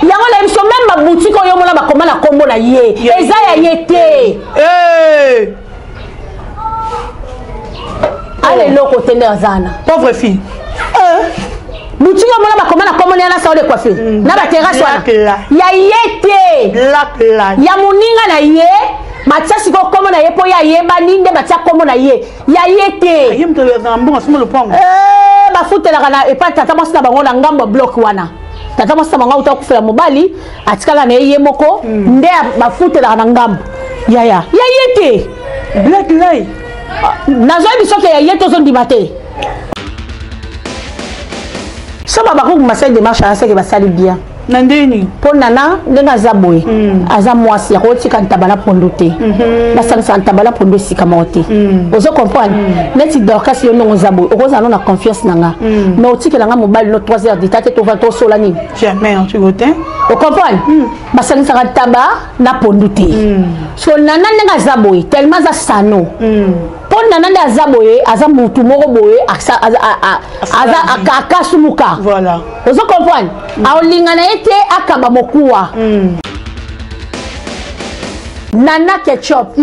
Yango na biso meme baboutique oyo omona bakoma na nkombo na ye eza ya ye te. Ala eloko te nde aza wana. Pauvre fille. Boutique omona bakoma na nkombo na salon de coiffure na baterrasse wana ya ye te, ya moninga na ye. Batia sikoyo nkombo na ye mpo ye ayebani, nde batia nkombo na ye. Ya ye te. Ye moto azala mbongo, asomba lopango. Bafutelaka na epai tata mwasi na bango na ngambo ya bloc wana. Tata mwasi na bango auta kufela, mobali atikala na ye ye moko, nde bafutelaka na ngambo. Yaya, ya ye te. Black lie. Nazoyebi soki ya ye te, ozondima te. So babakoki basali démarche aya, seke basali bien. Na ndeni? Mpo nana ndenge aza boye, aza mwasi akotika ntaba na pondu te. Basangisa ntaba na pondu esika moko te. Ozo comprendre? Neti Dorcas, yo ndenge oza boye, okozala no na confiance na nga, mais otikela nga mobali no 3 heures dita te, tova tosola nini? Jamais, otiko te. Ocomprendre? Basangisaka ntaba na pondu te. So nana ndenge aza boye, tellement aza sano, mpo nana nde aza boye, aza mutu moko boye, aza akasumuka. Ozo comprendre? Aolinga na ye te akaba mokuwa. Nana Ketchup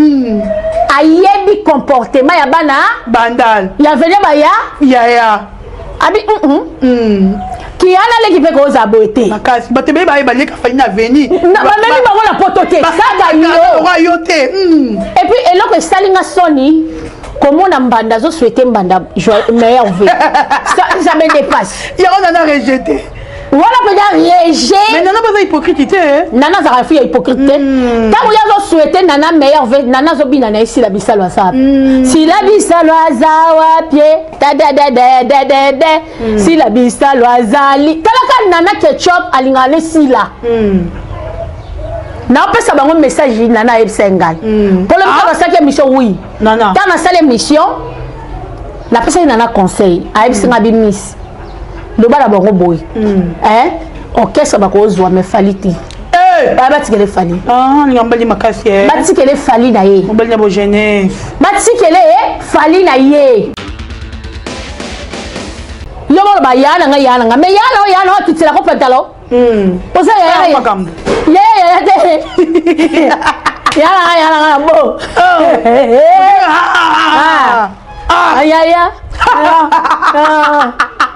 ayebi comportement ya bana Bandal ya vene baya. Yaya. Abi kiyana leki mpe kozala boye te. Makasi, bato ebele baye baleka Fally na veni. Bamemi bango na poto te, kaka yo. Yo te. Et puis eloko esali nga soni, komona mbanda azosouhaite mbanda meilleur vœu, ça me dépasse. Yango nana rejeté. Wana mpenza rejet. Mais nana baza hypocrite te. Nana azalaka fille ya hypocrite te. Ntango ye azosouhaite nana meilleur vœu, nana azobina na ye Sila Bisalo aza wapi, Sila Bisalo aza wapi, tadadadadadade, Sila Bisalo azali. Talaka, nana Ketchup alingaka ne Sila. Naopesa bango message. Nana ayebisa ye ngai polomika basalaki émission, oui. Nana. Ntango nasali émission, napesaki nana conseil. Ayebisi nga bi miss, loba na bango boye, orchestre bakozwa, mais Fally te. Batikele Fally. Alinga mobali makasi. Batikele Fally na ye. Mobali na bojeunesse. Batikele Fally na ye. Yo boloba ya na ngai, ya na ngai, mais ya na oyo, ya na oyo akitiselako pantalon. Oza yaya, yaya, yaya te. Ya na ngai, ya na ngai na bo yaya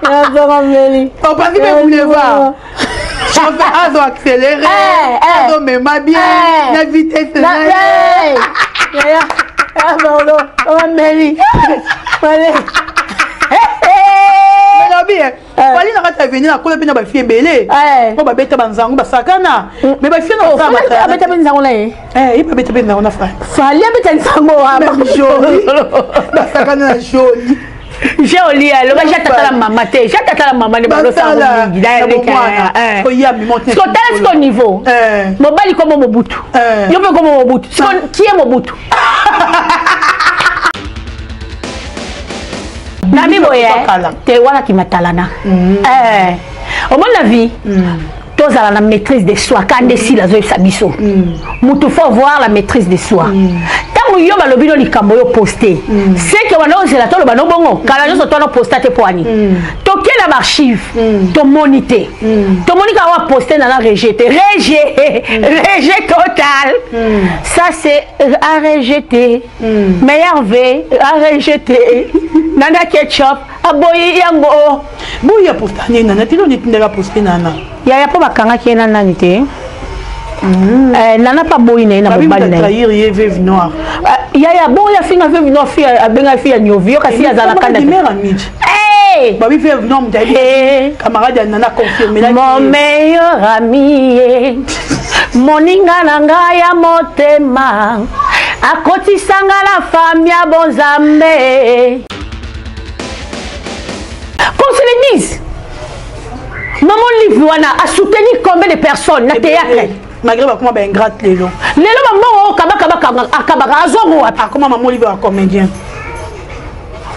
yazonga meli. Opasi mpe boulevard, chauffeur azo accéléré, azomema bien na vitesse. Yaya, pardon, omeli. Nabi Fally na kati ya avenir, akola mpe na bafille ebele po babeta banzango, basakana, mais bafille na abeta mpe nzango na ye. Ye babeta mpe nzango na Fally. Fally abeta nzango. Joli, basakana na joli. Joli aloba jata tala mama te, jata tala mama nde balosala mingi. Tala siko niveau mobali komo Mobutu, yo mpe komo Mobutu, siko kie Mobutu nami boye te wana kimatalana. Omoni na vie, tozala na maîtrise de soi. Ka nde Sila azoyebisa biso, motu faut avoir la maîtrise de soi. Ntango yo balobi no likambo, yo poste seke wana, ozela toloba no bongo kala nyonso to posta te. Po ani toke na baarchive, tomoni te, tomoni kaka wa poste nana rejeté, rejet, rejet total. Ça c'est a rejeté meilleur vœu, a rejeté. Nana Ketchup aboyi yango. Boyi aposta nini nana tino nitindaka poste nana? Yaya, mpo bakangaki ye na nani te. Nana mpe aboyi na ye na mobali na ye. Ye veuve noire. Yaya, bongo ye afinga veuve noire, fille abenga fille ya niovi yo, kasi azala kanda. Babi veuve noire, moto ayebi camarade ya nana confirme. Mon meilleur ami, moninga na ngai ya motema, akotisanga na famille ya bonzambe. Qu'on se le dise, maman Olive wana a soutenu combien de personnes na théâtre? Malgré bakoma baingrate lelo. Lelo bambongo oyo kabaka akabaka, azwango wapi? Akoma mama Olive ya comédien.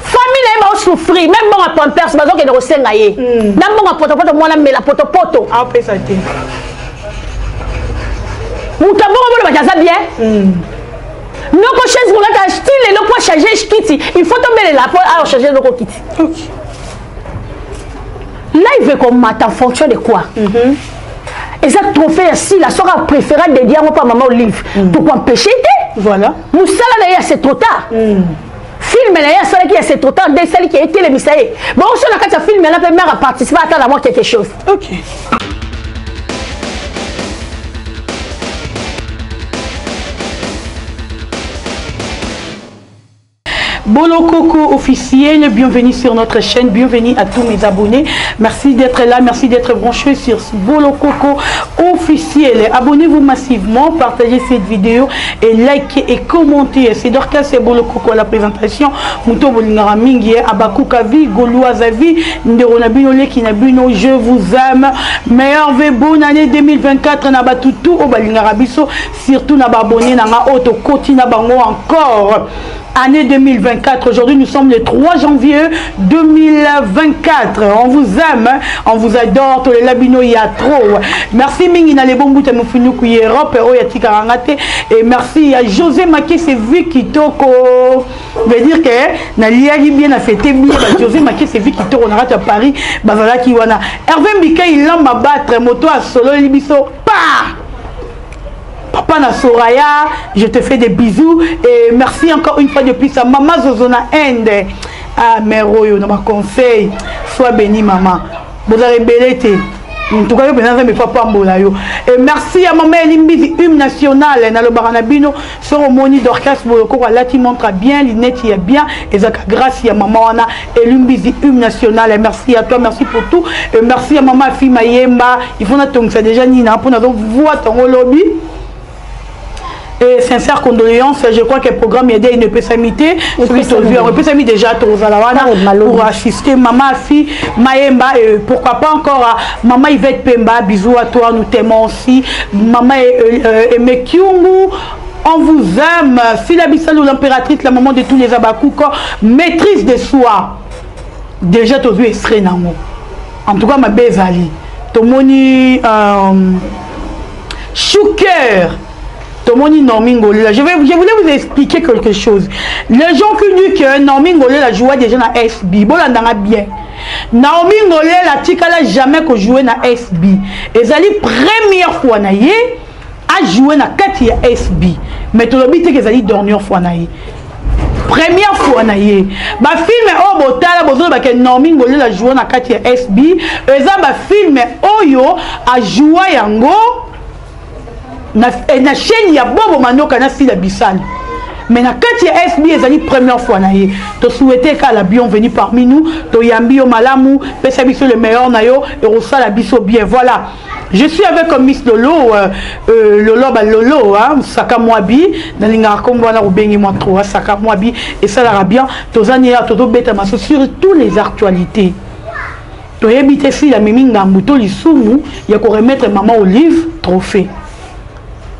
Famille na ye baosouffrir, même mbongo ya pampers bazokende kosenga ye, na mbongo ya potopoto, mwana mela potopoto. Aopesa te. Moto abongo bona bato aza bien. Noko chaise molata ti lelo, po change kiti, il faut tobelela po achange noko kiti. Live ekomata en fonction de quoi? Eza trophée ya Sila, soki apréféra dédié yango mpa mama Olive, tokoempêche te. Voilà. Mosala na ye ya c'est trop tard, film na ye asalaki ya c'est trop tard, nde esaliki etelemisa ye. Bongo so na kati ya film yana mpe mare aparticipe ata na mwa quelque chose. Ok. Bolo Coco officiel, bienvenue sur notre chaîne, bienvenue à tous mes abonnés. Merci d'être là, merci d'être branchés sur Bolo Coco officiel. Abonnez-vous massivement, partagez cette vidéo et likez et commentez. C'est Dorcas et Bolo Coco à la présentation. Muto bolingara mingi, Abakuka vie, Gauloise vie, Nderona bino leki na bino, je vous aime. Meilleur vœu, bonne année 2024 na batutu o balingara biso, surtout na ba abonné na nga oto koti na bango encore. Année 2024, aujourd'hui nous sommes le 3 janvier 2024. On vous aime, hein? On vous adore, tous les labino il y a trop. Merci mingi na les bons bouts mufunu ku Europe oyo atikaranga te. Et merci à José Maké, c'est vu kitoko. Veut dire que na liaki bien, na fêté bien, ba José Maké c'est vu kitoko na rata Paris, bazalaki wana. Hervé Mbika il lamba battre moto a solo libiso pa. Papa na Soraya, je te fais des bisous et merci encore une fois de plus à Maman Zozona Inde. Ah, mère Oyo, dans ma conseil, sois bénie maman. Vous avez belé. En tout cas, je vais papa mbola yo. Et merci à maman Elimbizi, hymne nationale, na le Baranabino, Soromoni Dorcas Boloko, là tu montres bien, l'inet y est bien, et ça grâce à maman Anna Elimbizi, hymne nationale. Et merci à toi, merci pour tout. Et merci à maman Fima Yemba, il faut attendre ça déjà Nina pour nous voir ton lobby. Et sincère condoléances, je crois que le programme aidé une pessamité, celui déjà pour assister maman fille Maemba et pourquoi pas encore à maman Yvette Pemba, bisous à toi, nous t'aimons aussi, maman Aimé Kyungu, on vous aime, Sila Bissalou l'impératrice, la maman de tous les Abakouka, maîtrise de soi, déjà tu as vu nango. En tout cas ma Bézali, Tomoni Chouker. Tomoni Naomi Ngolela. Je voulais vous expliquer quelque chose. Les gens qui disent que Naomi Ngolela jouait déjà dans SB. Bolandanga bien. Naomi Ngolela tikala jamais que jouer dans SB. Ezali première fois na ye a joué dans kati ya SB. Mais tolobi te que ezali dernière fois na ye. Première fois na ye. Ba film o botala bozo ba ke Naomi Ngolela jouer dans kati ya SB. Eza ba film oyo a joué yango na chaîne ya Bobo Manoka na Sila Bissal. Mais na kati ya SB ezali première fois na ye. To souhaiter ka la bienvenue parmi nous, to yambi yo malamu, pesa biso le meilleur na yo et rosala biso bien. Voilà. Je suis avec Miss Lolo, Lolo ba Lolo hein, Saka Mwabi, na linga kombo na obengi moi trop Saka Mwabi et ça la bien, tozani ya toto beta maso sur toutes les actualités. To yebite si la mimi ngambu to lisumu ya ko remettre maman Olive trophée.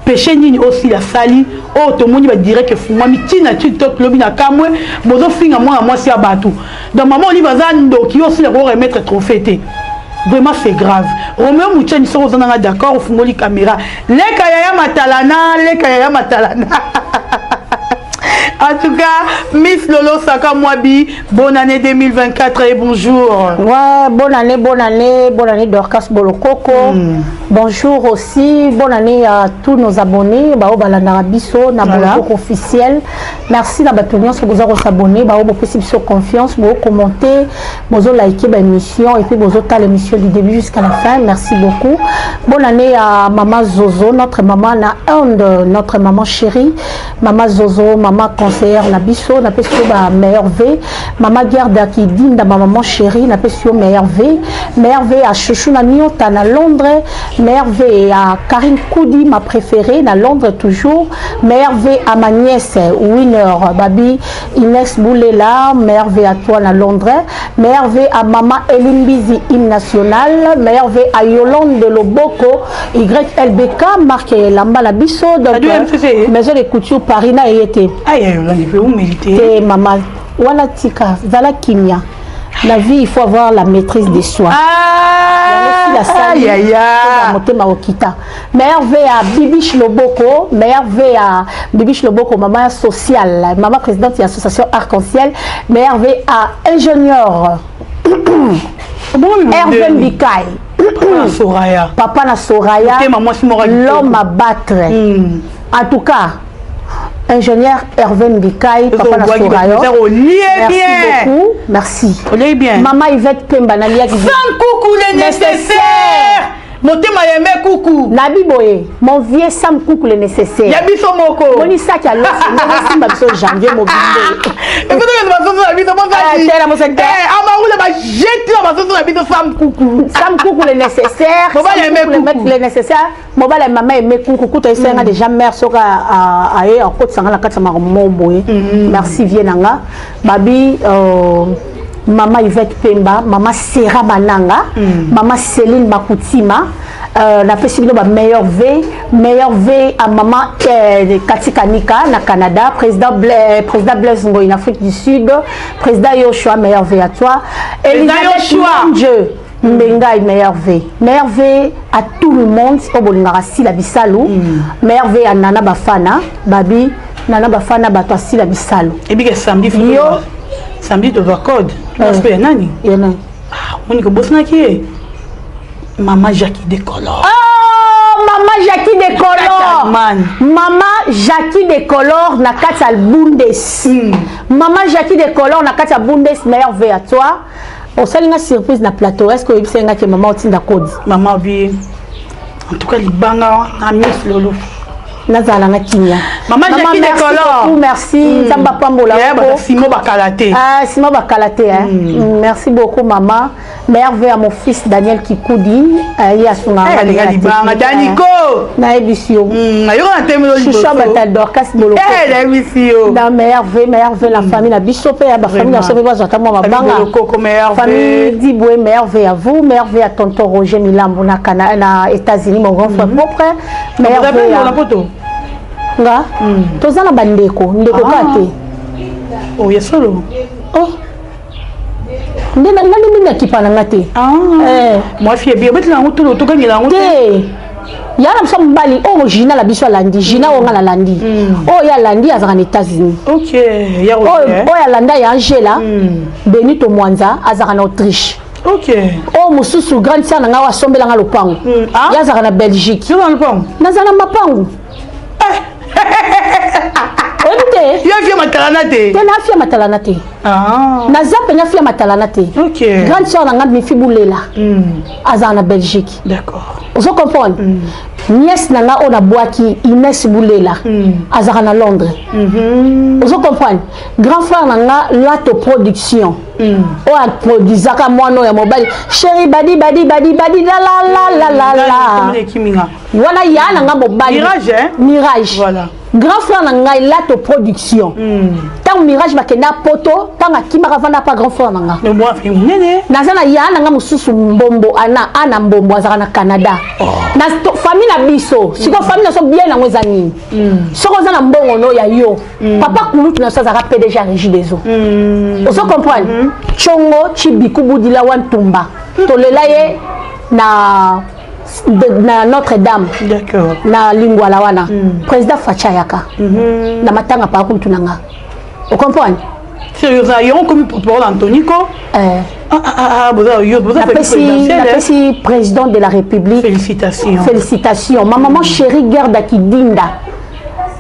Péché nini aussi la sali oh tout le monde va dire que fuma mitina TikTok lobi na kamwe bozo finga moi moi si abatu donc maman Olive azando qui aussi le remettre trophée té. Vraiment c'est grave. Romeo Moucheni so ozana d'accord ofungoli caméra leka yaya matalana leka yaya matalana. En tout cas, Miss Lolo Saka Mwabi, bonne année 2024 et bonjour. Ouais, bonne année, bonne année, bonne année Dorcas Bolokoko. Bonjour aussi, bonne année à tous nos abonnés, bao balandara biso na Bolokoko officiel. Merci na bato nyonso boza ko s'abonner, bao bo pesi biso confiance, bo commenter, bozo liker ba émission et puis bozo tala l'émission du début jusqu'à la fin. Merci beaucoup. Bonne année à maman Zozo, notre maman na Inde, notre maman chérie, maman Zozo, maman conseillère na biso, na pesi ba meilleur V, maman Gerda qui dinda ma maman chérie, na pesi yo meilleur V, meilleur V à Chouchou na Nyota na Londres, meilleur V à Karine Koudi ma préférée na Londres toujours, meilleur V à ma nièce Winner Babi Inès Boulela, meilleur V à toi na Londres, meilleur V à maman Elimbizi hymne national, meilleur V à Yolande de Loboko YLBK marque Lamba la biso donc maison de couture Paris na été. Aïe Yolande peut vous mériter. Et maman wala tika zala kimia. La vie, il faut avoir la maîtrise de soi. Ah, aïe, aïe, aïe. Meilleur V à Bibiche Loboko, meilleur V à Bibiche Loboko, maman sociale, maman présidente de l'association Arc-en-Ciel, meilleur V à ingénieur. Hervé Mbikai, Soraya, papa na Soraya, l'homme à battre. En tout cas, ingénieur Hervé Mbikai, papa na Soraya, merci beaucoup, merci. Bien. Maman Yvette Pemba na liaki. Sans coucou le nécessaire. Motema yeme kuku. Nabi boye, mon vieux Sam Coucou le nécessaire. Ya biso moko. Moni saki ya losi, ndenge simba biso janvier mobimbe. Efuta ke basoso na biso mosaki. Tela mosaki te. Eh, amaoula ba jeti na basoso na biso Sam Coucou. Sam Coucou le nécessaire. Mobali aime kuku. Le nécessaire. Mobali mama aime kuku kuta esenga déjà mère soka a aye akotisa nga na kati ya makambo boye. Merci vieux nanga. Babi Maman Yvette Pemba, Maman Serra Mananga, Maman Céline Makutima, la possibilité de meilleur V, meilleur V à Maman Kati Kanika na Canada, président Blaise Ngoy en Afrique du Sud, président Yoshua, meilleur V à toi, Elisabeth Dieu Mbengai, meilleur V, meilleur V à tout le monde, au Bolingara Sila Bisalou, meilleur V à Nana Bafana, Babi, Nana Bafana Batwa Sila Bisalou. Et bien samedi, yo samedi tu dois code. Tu nani? Ah, on est qui est Maman Jackie Decolor. Oh, Maman Jackie Decolor. Maman Jackie Decolor na kati Bundes. Maman Jackie Decolor na kati Bundes, meilleur vœu à toi. On salue une surprise na plateau. Est-ce que vous savez que maman otinda code? Maman bi. En tout cas, libanga na miss lolo. Nazala na kimia. Maman Jackie Decolor. Merci. Nzamba pambola. Simon Bakalate. Ah, Simon Bakalate hein. Merci beaucoup maman. Merveille à mon fils Daniel Kikoudi, ya sunga. Eh libanga Daniko. Na ebisio. Na yo na temelo Choucha Batal Dorcas Boloko. Eh na ebisio. Na merveille, merveille la famille na biso pe ba famille na sope ba zata mwa mabanga. Boloko merveille. Famille Diboué, merveille à vous, merveille à tonton Roger Milambo na Canada, na États-Unis, mon grand frère propre. Merveille. Na poto. Nga toza na bandeko ndeko kate. Oh ya solo. Oh. Ndena nani mina kipana ngate. Ah. Moi fille bien betla ngo tolo to gangela ngo te. Ya na mso mbali original la biso landi, Gina onga la landi. Oh ya landi azaka na États-Unis. OK, ya Oh ya landa ya Angela. Benito Mwanza azaka na Autriche. OK. Oh mususu grande sœur nga wa sombela nga lopango. Ya azaka na Belgique. Yo na lopango. Nazala mapango. Oyebi te? Yo fia matalana te. Te na fia matalana te. Ah. Naza pena fia matalana te. OK. Grande sœur na nga mifi bulela. Azala na Belgique. D'accord. Ozo comprendre? Nièce na nga ona bwaki Inès Bulela. Azala na Londres. Ozo comprendre? Grand frère na nga Lato Production. O a produisaka mwana ya mobali. Chéri badi badi badi badi la la la la la la. Wana ya na nga mobali. Mirage hein? Mirage. Voilà. Grand frère na ngai Lato Production. Tant Mirage bakenda poto, tant akimaka vanda pa grand frère na nga. Mais moi fi munene. Naza na ya na nga mususu mbombo ana ana mbombo azaka na Canada. Na famille na biso, siko famille na so bien na ngeza nini. Soko za na mbongo no ya yo. Papa kulutu na so azaka PDG à Régie des Eaux. Ozo comprendre? Chongo Chibiku Budila Wantumba. Tolela ye na na Notre-Dame. D'accord. Na Lingwala wana. Président Fachayaka. Na matanga pa kuntu nanga. Vous comprenez? Sérieux, yon comme pour Antoniko. Napesi président de la République. Félicitations. Félicitations. Ma maman chérie Gerda Kidinda.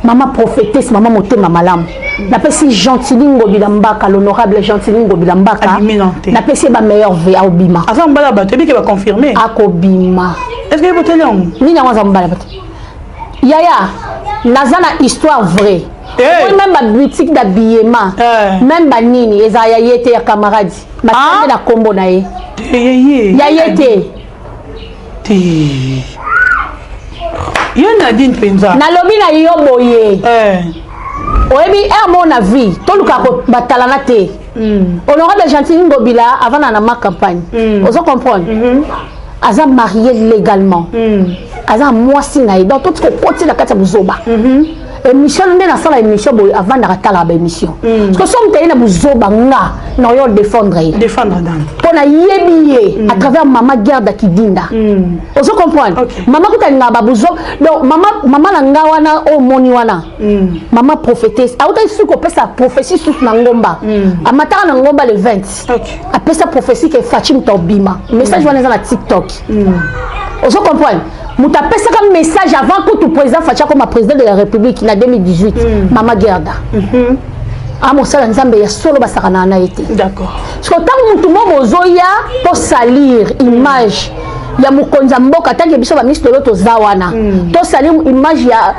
Maman prophétesse, maman motema malamu. Napesi Gentili Ngobila Mbaka, l'honorable Gentili Ngobila Mbaka. Napesi ba meilleur V à Obima. Aza mbala bato ebi ke ba confirmer. Akobima. Est-ce que bote longo? Ni na waza mbala bato. Yaya, naza na histoire vraie. Hey. Même ba boutique d'habillement, même ba nini, eza ya yete ya camarade. Ba na kombo na ye. Ya yete. Te. Yo Nadine Penza. Nalobi na yo boye. Oyebi er mon avis, toluka ko batalana te. Honorable Gentili Ngobila avant na ma campagne. Ozo comprendre? Aza marié légalement. Aza mwasi na ye. Donc tout ko koti na kati ya buzoba. Émission nde nasala émission boye, avandaka atalaka baémission, parce que so moto aye na bozoba, nga na oyo défendre ye. Défendre nani? Mpo nayebi ye à travers mama Gerda Kidinda, ozo comprendre? Mama kuta alingaka babuzo. Donc mama na nga wana oyo omoni wana, mama prophétesse, autaki suki kopesa prophétie susu na ngomba. Amataka na ngomba le 20, apesa prophétie ke Fatshi moto obima. Message wana eza na TikTok, ozo comprendre? Moto apesaka message avant kutu président Fatshi akoma président de la République na 2018, mama Gerda amosala Nzambe ya solo, basakana na ye te. Parce que ntango motu mo bozoya mpo salir image ya mokonzi ya mboka, tanke biso bamiso lelo toza wana, tosalir image ya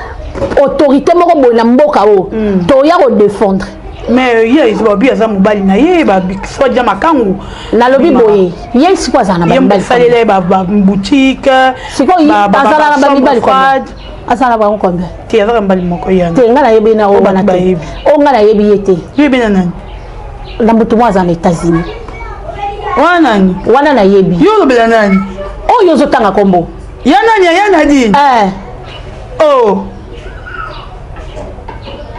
autorité moko boye na mboka oyo, toya kodéfendre. Mais ye babi aza mobali na ye, soi-disant makangu. Nalobi boye, ye sikoyo azala na ye bamibali. Basalela ye baboutique. Sikoyo azala na bamibali combien? Azala na bango combien? Te, azaka mobali moko yana. Te, ngai nayebi na oyo wana te. Bayebi. Oyo ngai nayebi ye te. Yoyebi na nani? Na motu moko aza na États-Unis. Wana nani? Wana nayebi. Yo olobela nani? Oyo ozotanga kombo. Ya nani? Ya Nadine? Eh. Oh.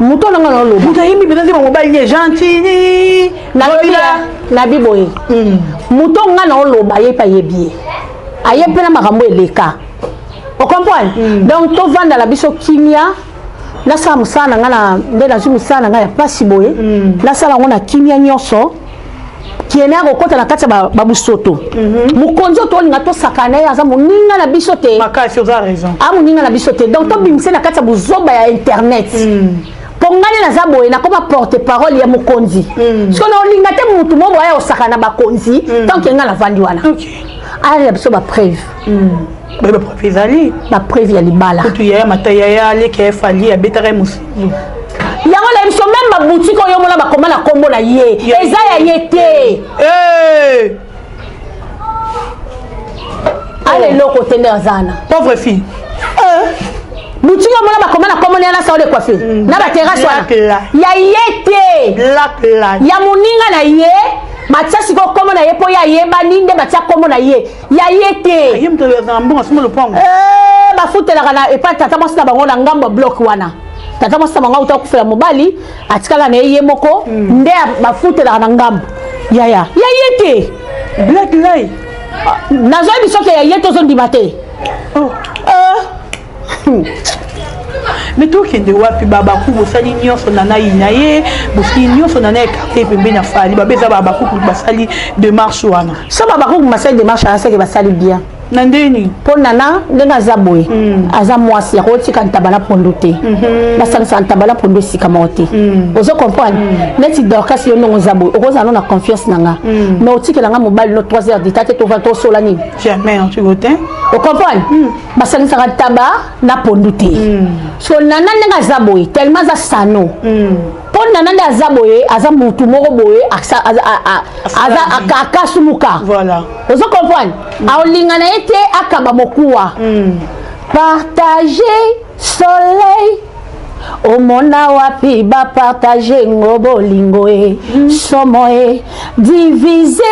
Moto nanga naoloba. Moto ayembi mpenza nzembo mobali ye gentili. Nalobi nabi boye, moto nga naoloba, ye mpe ayebi ye, aye mpe na makambo eleka, ocomprendre? Donc tovandala biso kimia, nasala mosala na nga na nde nazwi mosala na ngai ya mpasi boye, nasala yango na kimia nyonso. Kiene akokɔta na kati ya babusoto. Mokonzi oyo tolinga tosakana na ye aza moninga na biso te. Makasi, oza raison. A moninga na biso te. Donc tobimise na kati ya bozoba ya internet, mpo ngai nde naza boye, nakoma porte parole ya mokonzi. Soki naolinga te motu moko aya kosakana na bakonzi, tant que ngai navandi wana, ayala biso bapreuve. Baye bapreuve ezali. Bapreuve ya libala. Kutu yaya mata, yaya aleki ya Fally, abetaka ye mosusu. Yango na biso, même baboutique oyo omona bakoma na nkombo na ye, eza ya ye te. Ala eloko te nde aza wana. Pauvre fille. Boutique omona bakoma na nkombo na salon de coiffure na baterrasse wana, ya ye te. Ya moninga na ye. Batia sikoyo nkombo na ye mpo ye ayebani, nde batia nkombo na ye. Ya ye te. Ye moto azala mbongo, asomba lopango. Bafutelaka na epai tata mwasi na bango na ngambo ya bloc wana. Tata mwasi na bango auta kufela mobali, atikala na ye ye moko, nde bafutelaka na ngambo. Yaya, ya ye te. Black lie. Nazoyebi soki ya ye, tozondima te. Oh. Mais tokende wapi? Babaku bosali nyonso nana yina ye, bosali nyonso nana écarte pembeni ya Fally. Babeza babaku basali démarche wana. So babaku basali démarche wana, seke basali bien. Na ndeni? Mpo nana ndenge aza boye, aza mwasi akotika ntaba na pondu te. Basangisa ntaba na pondu esika moko te, ozo comprendre? Neti Dorcas, yo ndenge oza boye, okozala no na confiance na nga, mais otikela nga mobali no 3 heures dita te, tova tosola nini? Jamais, antiko te. Ocomprendre? Basangisaka ntaba na pondu te. So nana ndenge aza boye, tellement aza sano, mpo nana nde aza boye, aza mutu moko boye, aza akasumuka. Ozo comprendre? Aolinga na ye te akaba mokuwa. Partage soleil, omona wapi bapartage ngo bolingo e somo e divise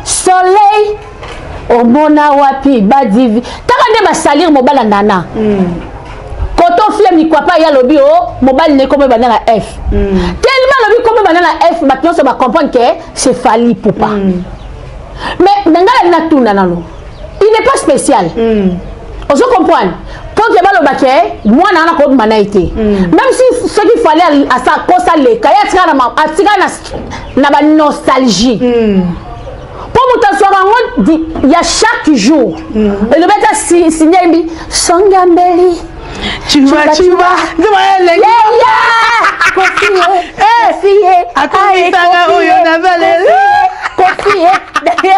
soleil, omona wapi badivi taka nde basalir mobali ya nana. Koto ofile mikwapa, ye alobi o mobali na ye kombo ebanda na F. Tellement alobi kombo ebanda na F, bato nyonso bacomprendre ke c'est Fally Ipupa. Mais na ngai natuna nano, il n'est pas spécial, ozo comprendre? Mpo ke baloba ke mwana wana kobima na ye te, même si soki Fally akosa leka ye, atikala na banostalgie, mpo moto azwaka yango ya chaque jour. Elobi ata sinyembi songa mbeli. Chuba chuba. Kofi ye. Akomisanga oyo nazalela. Kofi ye. Bien.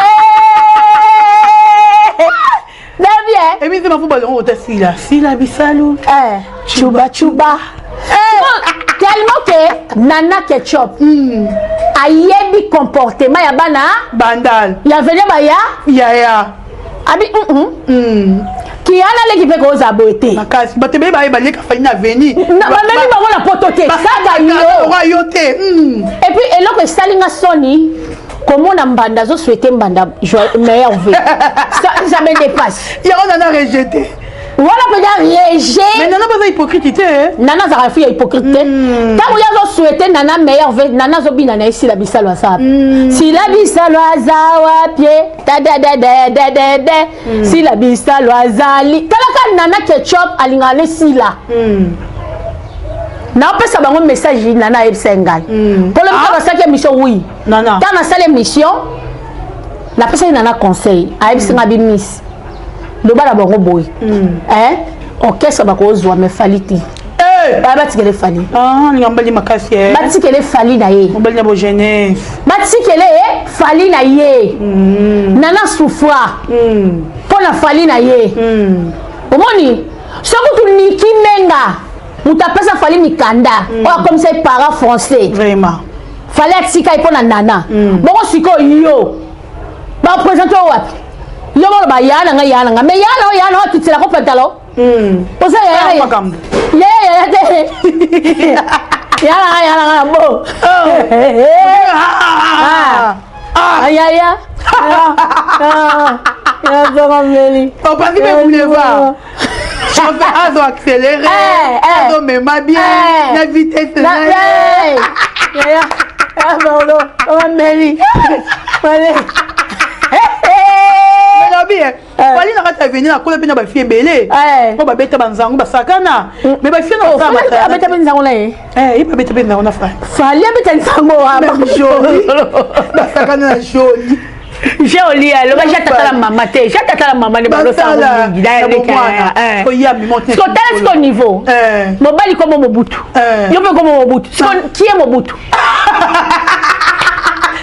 Emi mafu balongo ota sila sila bisalu. Chuba chuba. Tellement que Nana Ketchup ayebi comportement ya bana Bandal ya vene baya. Yaya. Abi kiyana leki mpe koza boye te. Makasi, bato ebele baye baleka Fally na veni. Bamemi bango na poto te, kaka yo. Yo te. Et puis eloko esalinga soni, komona mbanda azosouhaite mbanda meilleur vœu, ça me dépasse. Yango nana rejeté. Wana mpenza rejet. Mais Nana baza hypocrite te. Nana azalaka fille ya hypocrite te. Ntango ye azosouhaite Nana meilleur vœu, Nana azobina na ye Sila Bisalo aza wapi? Sila Bisalo aza wapi? Tadadadadadada. Sila Bisalo azali. Talaka Nana Ketchup alingaka ne Sila. Naopesa bango message, Nana ayebisa ye ngai. Mpolo mika basalaki émission, oui. Nana. Ntango nasali émission, napesaki Nana conseil, ayebisi nga bi miss, loba na bango boye, hein, orchestre bakozwa mais Fally te. Batikele Fally. Alinga mobali makasi. Batikele Fally na ye. Mobali na bojeunesse. Batikele Fally na ye. Nana souffra mpo na Fally na ye. Omoni soki kutu Niki Menga, moto apesa Fally mikanda oyo akomisa ye para français. Vraiment. Fally atika ye mpo na Nana. Bongo sikoyo yo baprésente oyo wapi? Yo boloba ya na ngai, ya na ngai, mais ya na oyo, ya na oyo akitiselako pantalon. Oza yaya yaya yaya te, ya na ngai, ya na ngai na bo yaya yazonga mbeli. Opasi mpe boulevard, chauffeur azo accéléré, azomema bien na vitesse. Yaya, pardon, omeli. Nalobi Fally na kati ya avenir akola mpe na bafille ebele po babeta banzango, basakana, mais bafille na abeta mpe nzango na ye. Ye babeta mpe nzango na Fally. Fally abeta nzango. Joli, basakana na joli. Joli aloba jata tala mama te, jata tala mama nde balosala mingi. Tala siko niveau mobali komo Mobutu, yo mpe komo Mobutu, siko qui est Mobutu?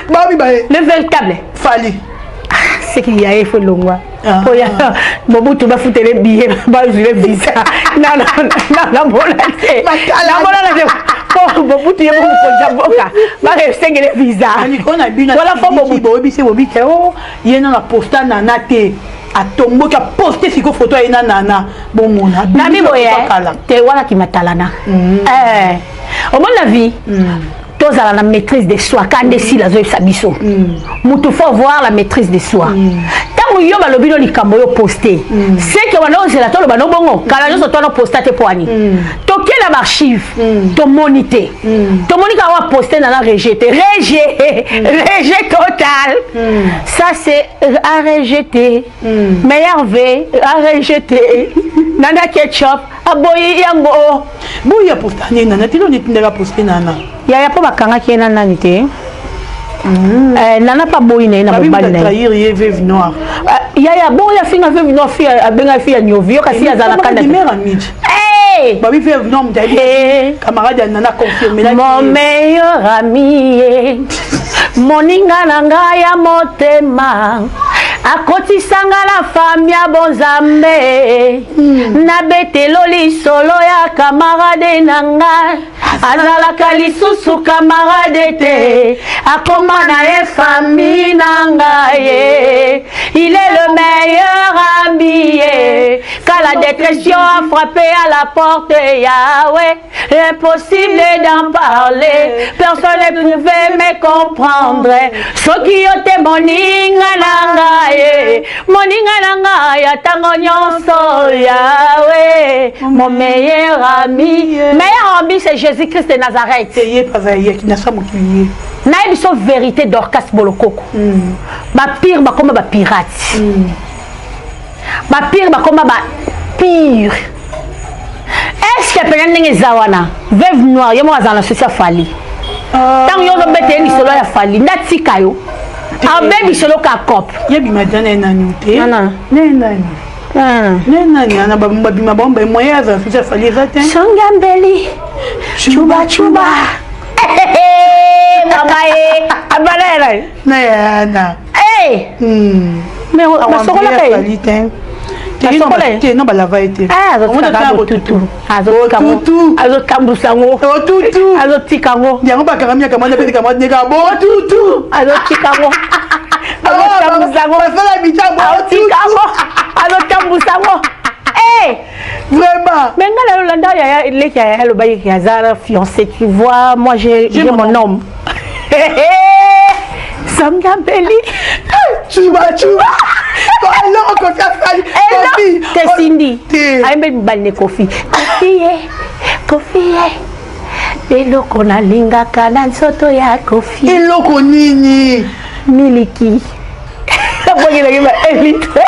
Babi. Le véritable. Fally. Ce qu'il y a, il faut longwa oya Mobutu, bafutele billet, bazwile visa. Namona te, namona te po Mobutu ye mokonzi ya mboka, bakesengele visa. Wala fo Mobutu boyebisi bobi te o ye nano aposta Nana te, atomboki, aposte siko foto aye na Nana, bomona. Nami boye te, wana kimatalana. Omoni na vie, tozala na maîtrise de soi. Ka nde Sila azoyebisa biso, motu faut avoir la maîtrise de soi. Ntango yo balobi no likambo, yo poste seke wana ozela toloba no bongo kala nyonso to posta te. Po ani toke na baarchive, tomoni te, tomoni kaka wa poste Nana, rejeté, rejet, rejet total. Ça c'est à rejeter. Meilleur vœu à rejeter. Nana Ketchup aboyi yango. Boyi aposta nini Nana tino nitindaka poste Nana? Yaya, mpo bakangaki ye na nani te. Nana mpe aboyi na ye na mobali na ye. Ye veuve noire. Yaya, bongo afinga veuve noire, fi abenga fi ya niovi yo, kasi azala kanda. Babi veuve noire, moto ayebi camarade ya Nana confirme. Mon meilleur ami, moninga na ngai ya motema, akotisanga na famille ya bonzambe. Nabetelo lisolo ya camarade na ngai, azalaka lisusu camarade te, akoma na ye famille na ngai ye. Il est le meilleur ami. Quand la dépression a frappé à la porte, Yahweh, impossible d'en parler, personne ne pouvait me comprendre. Soki yo te, moninga na ngai, moninga na ngai ya ntango nyonso, Yahweh, mon meilleur ami. Meilleur ami, c'est Jésus Christ de Nazareth. Ye paza ye kinasa mokili ye. Nayebi so vérité, Dorcas Bolokoko. Bapire bakoma bapirate, bapire bakoma bapire. Est-ce pena ndenge eza wana, veuve noire ye moko azala na souci ya Fally. Ntango yo ozobeta ye lisolo ya Fally, nde atika yo abe lisolo ka cope. Ye bima dia na ye nani te? Ne nani, ne nani ana babima bango ba moyen azala souci ya Fally eza te. Songa mbeli chuba chuba, mama ye abala yela. Na yana. Mais basokolaka ye. Te te, no balava ye te. Azotutu, azotambusa yango. Otutu. Azotika yango. Yango bakangami ya kamanda mpe kamanda ndeka botutu. Azotika yango, azotambusa yango. Basala mitambo. Azotika yango, azotambusa yango. Vraiment. Mais nga nalolanda yaya, leki ya yaya alobaki aza fiancé. Tu vois, moi j'ai mon homme. Sangambeli. Chuba chuba, eloko kofi asali. Te Cindy. Oyebi? Ayembeli mobali ne Kofi. Kofi ye, Kofi ye. Eloko nalingaka na nzoto ya Kofi. Eloko nini? Miliki. Abwakelaki ba 1 litre.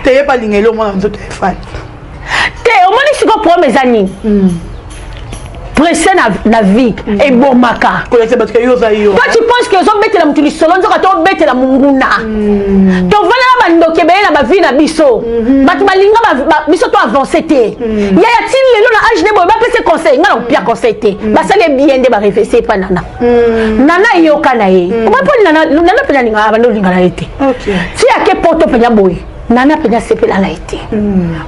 Te ye balinga eloko mwana nzoto ya Fally. Te omoni sikoyo problème eza nini? Presse na vie ebomaka. Kolakisa bato ke yo oza yo. Toi tu penses que ozobetela motu lisolo nzoka to obetela monguna. Tovandela bandoki ebele na bavie na biso. Bato balinga biso to avance te. Yaya ti lelo na age ne boye bapesa conseil, nga na kopia conseil te. Basali ye bien nde barefese epa nana. Nana eyoka na ye. Omoi mpo nana nana mpenza alingaka banda olinga na ye te. Ti ake poto mpenza boye. Nana mpenza asepela na ye te.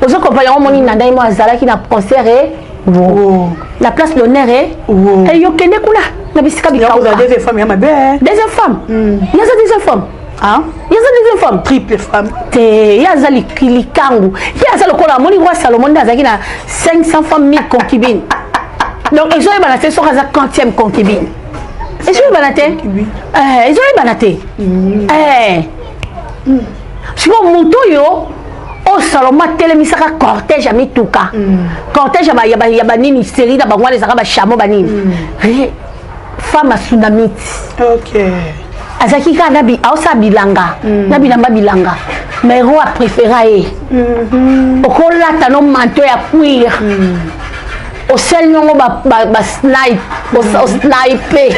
Ozo comprendre yango omoni nana ye mo azalaki na concert e na place d'honneur e yo kende kuna na bisika bikauka. Deuxième femme ya mabe. Deuxième femme. Yaza deuxième femme. Hein? Yaza deuxième femme. Triple femme. Te ye aza likangu. Ye aza lokola amoni roi Salomon nde azalaki na 500 femmes 1000 concubines. Donc ezoyebana te soki aza quantième concubine. Ezoyebana te. Ezoyebana te. Sikoyo moto oyo oyo Salomon atelemisaka cortège ya mituka, cortège ya banini série na bango wana ezalaka bachameau banini. Femme asunamite. Azalaki kaka na aosala bilanga na bilamba bilanga, mais roi apréféra ye. Okolata no manteau ya cuir, osali yango basnipe, osnipe.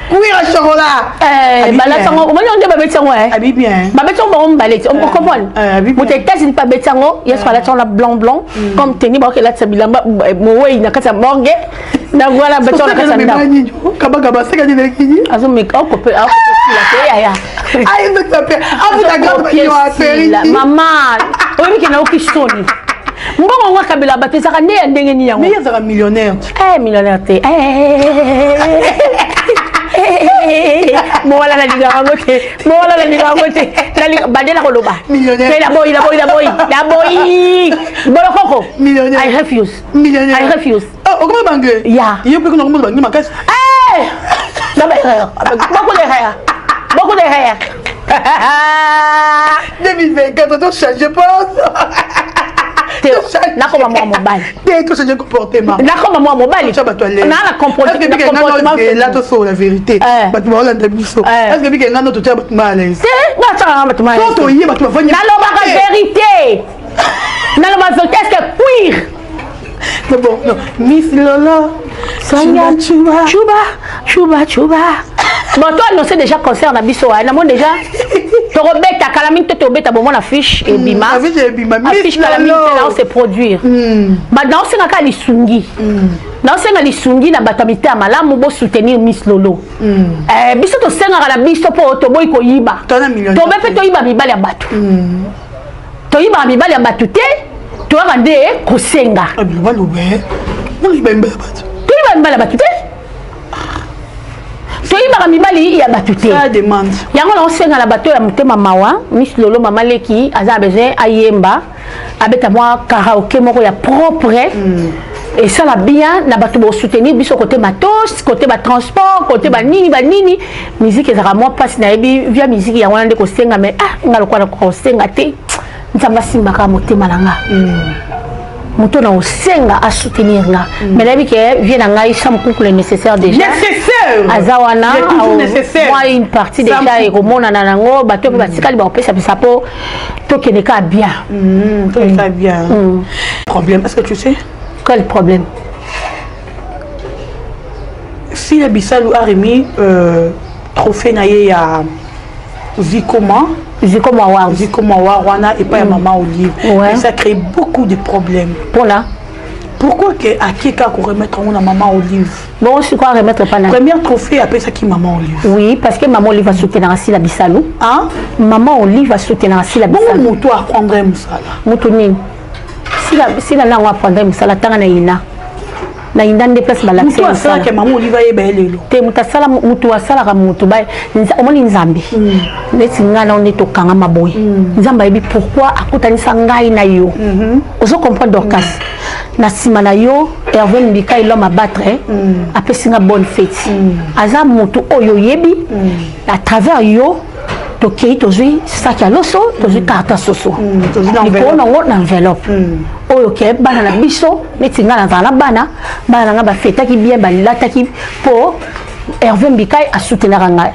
Cuir à chocolat. Balati yango, omoni yango nde babeti yango, Abi bien. Babeti yango bango mibale ti ocomprendre. Moto États-Unis mpe abeti yango, ye soki alati yango na blanc blanc comme teni baoki elatisa bilamba mowei na kati ya morgue na voilà babeti yango na kati ya ndako. Kabakaba seka nini kini? Azomeka akope akopesila te yaya. Mama oyebi ke nayoki soni. Mbongo yango akabela bato ezalaka nde ya ndenge nini yango? Mais ezalaka millionnaire. Millionnaire te. Mowala nalingaka yango te, mowala nalingaka yango te. Bande na koloba te, naboyi, naboyi, naboyi, naboyi bolokoko. I refuse. Millionnaire. I refuse. Okoma bange? Ya. Yo mpe kuna okoma bange makasi. Na ba erreur, beaucoup d'erreur, beaucoup d'erreur. 2024 to change pas. Nakoma mwa mobali. Te, to change comportement. Nakoma mwa mobali. Tya bato na na comportement. La tosola vérité, bato baolanda biso. Est ce que bike ngano totya bato mal à l'aise? Te, natiaka bato mal. To toye bato bavandi. Nalobaka vérité, naloba vérité. Est ce que cuir? Bon, non. Miss Lolo. Sanga chuba chuba chuba chuba. Bon, toi annoncé déjà concert na biso wana mo déjà tokobeta kala mingi te, tobeta bomo na fiche ebima. Affiche ebima. Affiche kala mingi te, na se produire. Ba naosenga kaka lisungi, naosenga lisungi na bato ya mitema malamu, bosoutenir Miss Lolo. Biso tosengaka na biso mpo toboyi koyiba, tobe mpe toyiba mibali ya bato, toyibaka mibali ya bato te, toyaka nde kosenga. Toyiba mibali ya bato te, toyibaka mibali ya bato te. Yango naosenga na bato ya motema mawa. Miss Lolo, mama leki, aza na besoin ayemba, abeta mwa karaoke moko ya propre, esala bien na bato bosoutenir biso côté matos, côté batransport, côté banini banini. Musique ezalaka mwa mpasi, nayebi via musique yango wana nde kosenga. Mais ah, nga lokola nakoka kosenga te, Nzambe asimbaka motema na nga. Moto na osenga asoutenir nga, mais nayebi ke vie na ngai Sam Kuku le nécessaire déjà. Nécessaire. Aza wana mwa une partie déjà ekomonana nango. Bato mpe batikali bakopesa bisa mpo tokende ka bien. Tokende bien. Problème, est-ce que tu sais? Quel problème? Sila Bisalu a remis trophée na ye ya Zikoma. Zikoma Award. Zikoma Award wana epai ya Mama Olive. Et ça crée beaucoup de problèmes. Mpona? Pourquoi ke akeka koremettre yango na Mama Olive? Bon, sikoyo aremettre pa na Première trophée apesaki Mama Olive. Oui, parce que Mama Olive asoutenaka Sila Bisalu. Hein? Mama Olive asoutenaka Sila Bongo Bisalu. Moto apprendre mosala. Moto nini? Sila nango apprendre mosala ntanga na ina na inda nde place balakisa. Moto asalaka Mama Olive ayeba ye lelo. Te, moto asala, moto asalaka moto. Omoni Nzambe, neti ngai nao nde tokangama boye, Nzambe ayebi pourquoi akutanisa ngai na yo. Ozo comprendre, Dorcas? Na nsima na yo, Hervé Mbika, l'homme à battre, apesi nga bonne fête. Aza moto oyo oyebi à travers yo. Tokei, tozwi saki ya loso, tozwi carton soso likolo nango na enveloppe oyo ke bana na biso. Neti ngai nazala na bana, bana na ngai bafetaki bien, balataki mpo Hervé Mbikai asoutenaka ngai.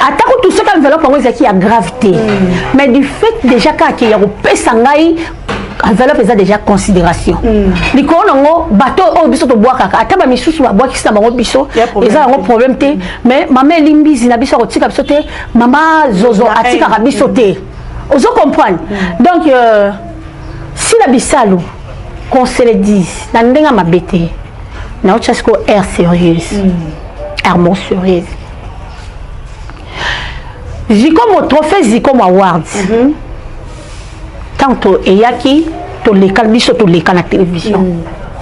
Ata kutu soki enveloppe yango ezalaki ya grave te, mais du fait déjà kaka ya kopesa ngai enveloppe, eza déjà considération. Likolo nango, bato oyo biso tobwakaka, ata bamisusu babwakisi na bango biso, eza yango problème te. Mais mama Elimbizi na biso akotika biso te, mama Zozo atikaka biso te, ozo comprendre? Donc Sila Bisalu, qu'on se le dise, na ndenge mabe te, naotya sikoyo air sérieuse, air mo sérieuse. Zikomo, trophée Zikomo Awards, ntango eyaki, toleka biso, toleka na télévision,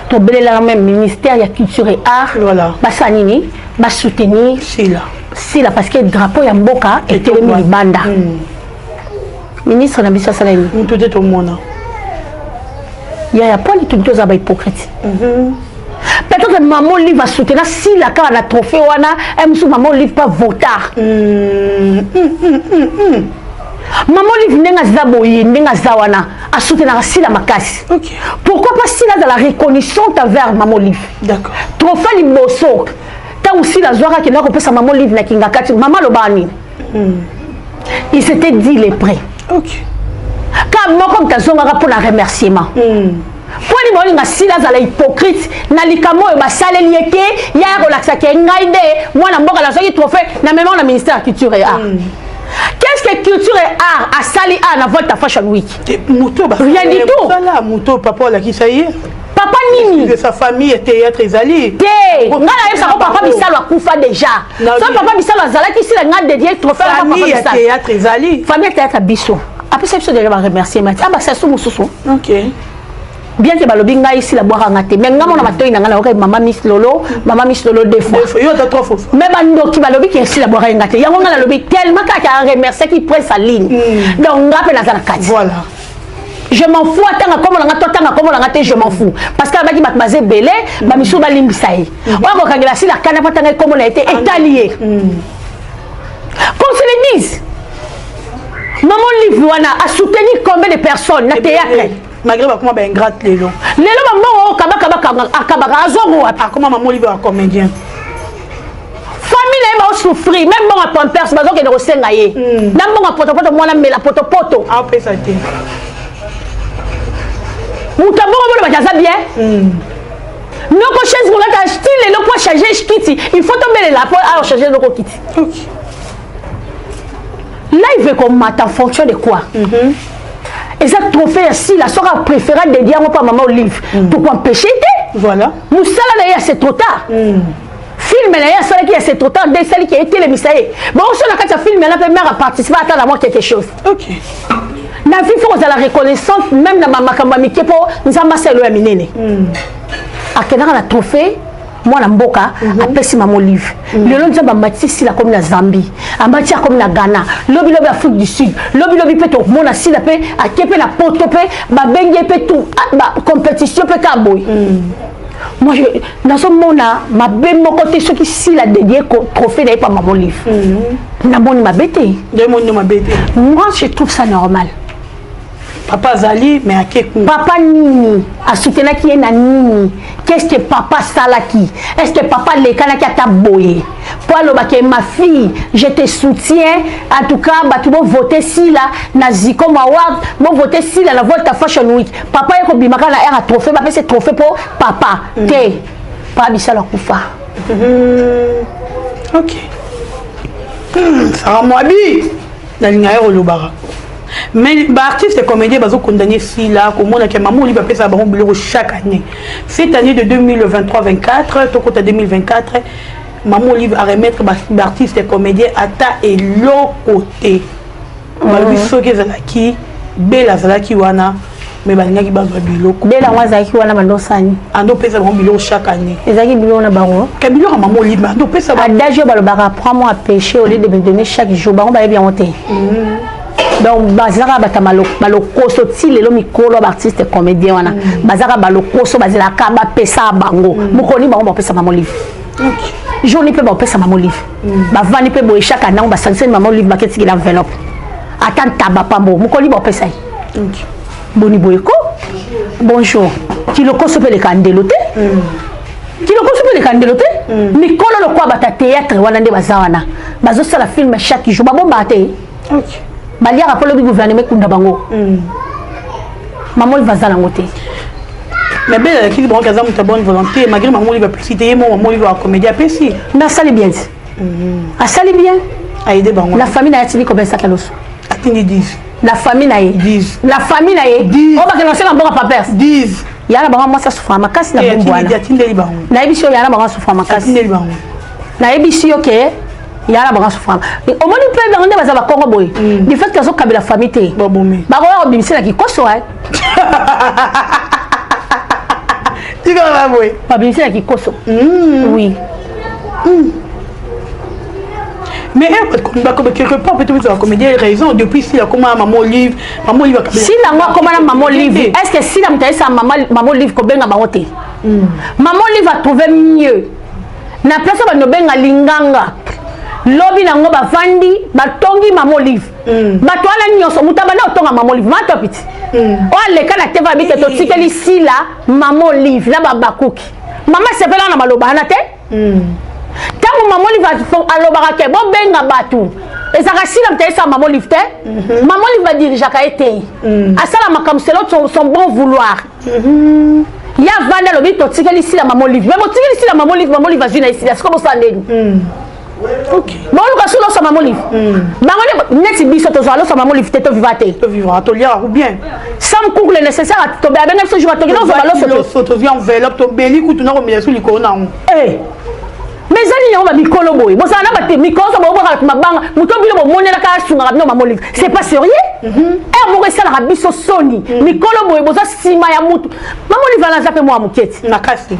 tobelelaka même ministère ya Culture et Art. Basala nini? Basoutenir Sila. Sila, parce que drapeau ya mboka etelemi libanda. Ministre na biso asala nini? Mutu te tomona. Yaya, poni tobi tozala bahypocrite. Peut-être mama Olive asoutenir Sila kaka na trophée wana. Mosusu mama Olive pas votard. Mama Olive, ndenge aza boye, ndenge aza wana, asoutenaka Sila makasi. Pourquoi pas Sila azala reconnaissante envers mama Olive? Trophée liboso ntango Sila azwaka, akendaka kopesa mama Olive na kinga kati. Mama alobaka nini? Il s'était dit les prêts. Ka moko moto azongaka mpo na remerciement. Mponi baolinga Sila azala hypocrite na likambo oyo basaleli ye te? Ya kolakisaka ye, ngai nde mwana mboka, nazwaki trophée na mema na ministère ya Culture et Art. Qu'est-ce que Culture et Art asali a na Volta Fashion Week? Moto. Rien du tout. Moto papa olakisa ye. Papa nini? De sa famille, théâtre ezali. Te, ngai nayebisako, papa Bisalo akufa déjà. So papa Bisalo azalaki, Sila ngai dédié trophée. Famille ya théâtre ezali. Famille ya théâtre, biso apesa biso déjà baremerciement ti abasa su mosusu. Bien que balobi ngai Sila bwakanga te, mais ngai mona matoi na ngai nayoka mama Miss Lolo, mama Miss Lolo deux fois. Yo ata trois fois. Mais bandoki balobi ke Sila bwaka ye nga te. Yango ngai nalobi, tellement kaka aremerciaki Prince Aline, donc nga mpe naza na kati. Je m'en fous, atanga kombo na nga to atanga kombo na nga te, je m'en fous, parce que alobaki bato baza ebele, bamisusu balimbisa ye. Oyo akokangela Sila kanda mpo atanga kombo na ye te, etali ye. Qu'on se le dise, maman Olive wana a soutenu combien de personnes na théâtre? Malgré bakoma baingrate lelo. Lelo bambongo oyo kabakabaka akabaka, azwango wapi? Akoma mama Olive ya comédien. Famille na ye baosouffrir, même mbongo ya Pampers bazokende kosenga ye, na mbongo ya potopoto, mwana mela potopoto. Aopesa te. Moto abongo bona bato aza bien. Noko chaise kolata ti lelo po change kiti, il faut tobelela po achange noko kiti. Live ekomata en fonction de quoi? Eza trophée ya Sila. Soki apréféra dédié yango mpa mama Olive, tokoempêche te. Mosala na ye ya C'est trop tard, film na ye asalaki ya C'est trop tard, nde esaliki etelemisa ye. Bongo so na kati ya film yana mpe mare aparticipe ata na mwa quelque chose. Na vie, faut kozala reconnaissante même na bamakambo ya mike, mpo Nzambe asala ya minene. Akendaka na trophée mwana mboka, apesi mama Olive. Lelo Nzambe amati Sila akomi na Zambie, amati akomi na Ghana, lobilobi Afrique du Sud, lobilobi mpe tomona Sila mpe ake mpe na Poto, mpe babengi ye mpe tout compétition mpe kaka boye. Moi, nazomona mabe moko te soki Sila dédié trophée na ye pa mama Olive. Namoni mabe te. Ndemoni mabe te. Moi, je trouve ça normal. Papa azali, mais ake kuna. Papa nini asutenaki ye na nini? Qu'est ce que papa asalaki? Est ce que papa alekanaki ata boye mpo alobaki: "Ma fille, je te soutiens"? En tout cas, bato bovote Sila na Zikomo Award, bovote Sila na Volta Fashion Week. Papa ye kobimaka na aire ya trophée, bapesi trophée mpo papa te. Papa Bisalo akufa. Ok, Sara Mwabi, nalinga ye kolobaka, mais baartiste comédien bazokondamne Sila komonaka mama Olive apesaka bango biloko chaque année. Cette année de 2023-24, tokota 2024, mama Olive aremettre baartiste comédien ata eloko te. Balobi soki ezalaki Bela azalaki wana, mais balingaki bazwa biloko. Bela yango azalaki wana, bandosani. Ando opesa bango biloko chaque année. Ezalaki biloko na bango. Ka biloko ya mama Olive, ando opesa. Adage oyo balobaka: "Prends moi à pécher au lieu de me donner chaque jour." Bango bayebi yango te. Donc bazalaka bato balokoso ti lelo. Mikolo ya baartiste comédien wana, bazalaka balokoso, bazelaka bapesa bango. Mokoni bango bapesa mama Olive, journée mpe bapesa mama Olive, bavandi mpe boye chaque année, basangisani mama Olive, baketikela enveloppe. Ata ntaba pambo mokoli bapesa ye. Boni boye ko. Bonjour. Kilokoso mpe eleka ndelo te. Kilokoso mpe eleka ndelo te. Mikolo lokwa bata théâtre wana nde baza wana. Bazosala film chaque jour babombaka te. Baliaka mpo lobi gouvernement ekunda bango. Mama Olive aza nango te. Mais belle alakisi bango aza moto ya bonne volonté malgré Mama Olive apesi te, ye mo Mama Olive acomédie apesi. Mais asali bien ti. Asali bien. Aide bango. Na famille na ye atindi combien saka loso? Atindi 10. Na famille na ye. 10. Na famille na ye. 10. Oyo bakende kosenga mboka papers. 10. Ya na bango mwasi asufra makasi na bumbu wana. Atindeli bango. Nayebisi yo ya na bango asufra makasi. Atindeli bango. Nayebisi yo ke ya na bango asufra. Omoni mpe bango nde baza bakongo boye. Du fait que azokabela famille te. Bakoya kobimisela kikoso. Tikala boye. Babimisela kikoso. Oui. Mais quelque part, peut-être la comédie a raison. Depuis si la comment Maman Olive, Maman Olive. Si la moi comment Maman Olive, est-ce que si la mtaisa Maman Maman Olive ko benga baote? Maman Olive a trouvé mieux. Na place ba no benga linganga. Lobi nango ba vandi, ba tongi Maman Olive. Bato wana nyonso mutu abanda kotonga Maman Olive, ma topiti. O aleka na teva bite to tikeli sila Maman Olive na babakuki. Mama sepela na maloba wana te. Ntango Mama Olive alobaka ke bobenga bato ezalaka sila moto ayesaka Mama Olive te. Mama Olive badirigeaka ye te, asala makambo selon son bon vouloir. Ye avandi alobi totikeli sila Mama Olive, mais botikeli sila Mama Olive, Mama Olive azwi na ye sila, sikoyo bosala ndeni? Boluka so loso Mama Olive bango neti biso tozwa loso Mama Olive te, toviva te. Tovivra, toliaka ou bien. Sans couple le nécessaire, tobe abenga biso jour atokende ozwa baloso. Te tozwi enveloppe, tobeli kutu na komela so likolo nango. Mais eza nini yango bamikolo boye bozala na bato mikolo so bobwaka bato mabanga, moto bino bomonelaka asungaka bino Mama Olive, c'est pas sérieux. Ere moko esalaka biso soni, mikolo boye boza nsima ya mutu. Mama Olive wana aza mpe mwa moketi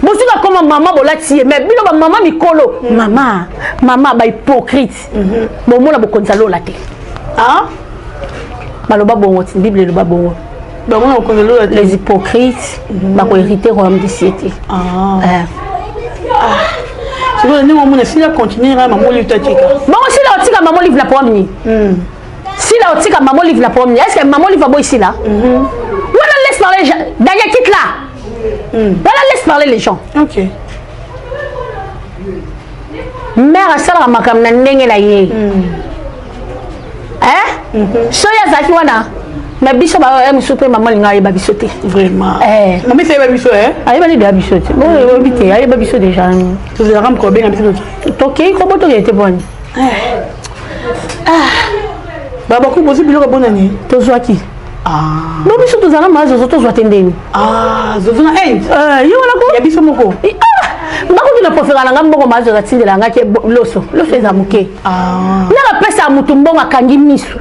bozwika koma mama bolati ye, mais bino bamama mikolo, mama mama bahypocrite, bomona bokonzi alola te. Baloba bongo ti Bible eloba bongo. Les hypocrites bakohériter royaume du ciel te. Sikoyo ndenge omona sila continue kaka Mama Olive tatika. Bongo sila otika Mama Olive na problème nini? Sila otika Mama Olive na problème nini? Est ce que Mama Olive aboyi sila wana? Laisse parler Daniel, quitte là. Voilà, laisse parler les gens. Ok. Mare asalaka makambo na ndenge na ye. Soki azalaki wana mais biso ba mosusu mpe mama alinga ayeba biso te. Vraiment. Mama esi ayeba biso. Ayebani deya biso te, oyebi te, ayeba biso déjà. Tozalaka mokolo benga biso. Tokei kobo tokei te boni. Babaku bozwi biloko bonani? Tozwaki bo biso tozala maa zozo tozwa te ndeni. Zozo na Inde. Ye wana ko. Ya biso moko. Bakoki na profera na nga mbongo, maa zozo atindela nga ke loso loso eza moke. Nga bapesaka motu mbongo akangi miso,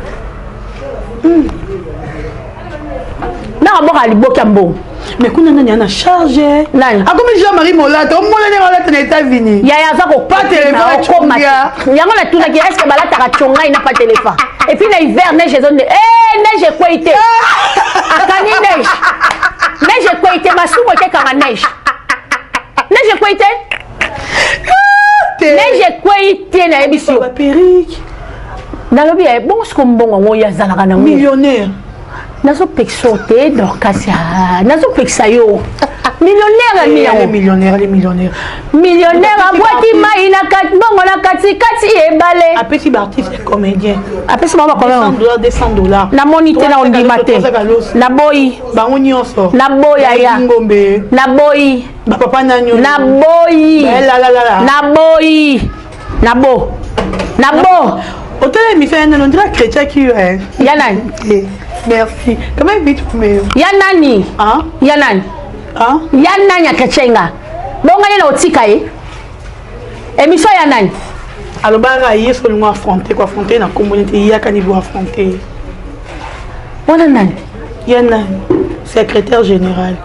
naka boka liboki ya mbongo. Mais kuna nani ana charge? Nani? Akomi Jean Marie Molata, omona ndenge alata na États-Unis. Yaya aza kokoma yango. Natunaki, est ce que balataka congai na patelefa? Et puis na hiver neige ezo neige ekwei te, akangi neige, neige ekwei te, masumu ekekanga neige, neige ekwei te, neige ekwei te, nayebi si yo. Baperruque. Nalobi ya bongo siko mbongo yango oyo azalaka nango. Millionnaire. Nazopekisa yo te, Dorcas, nazopekisa yo millionnaire ya yango. Millionnaire, les millionnaire. Millionnaire abwaki mai na mbongo na katikati ebale. Apesi baartiste comédien. Apesi bango bacombien? 200 $. Namoni te, na ondima te, naboyi. Bango nyonso. Naboyi aya. Ngombe. Naboyi. Bapapa nani? Naboyi, naboyi, nabo nabo. Otala émission ya nani? On dirait chrétien qui Ya nani? Merci quand même, vite mais Ya nani? Ah. Ya nani? Ah. Ya nani ya chrétien? Nga bonga ye na otika ye émission ya nani? Alobaka ye so olingo affronter ko affronter na kombo nete yaka niveau affronter. Wana nani? Ya nani? Secrétaire général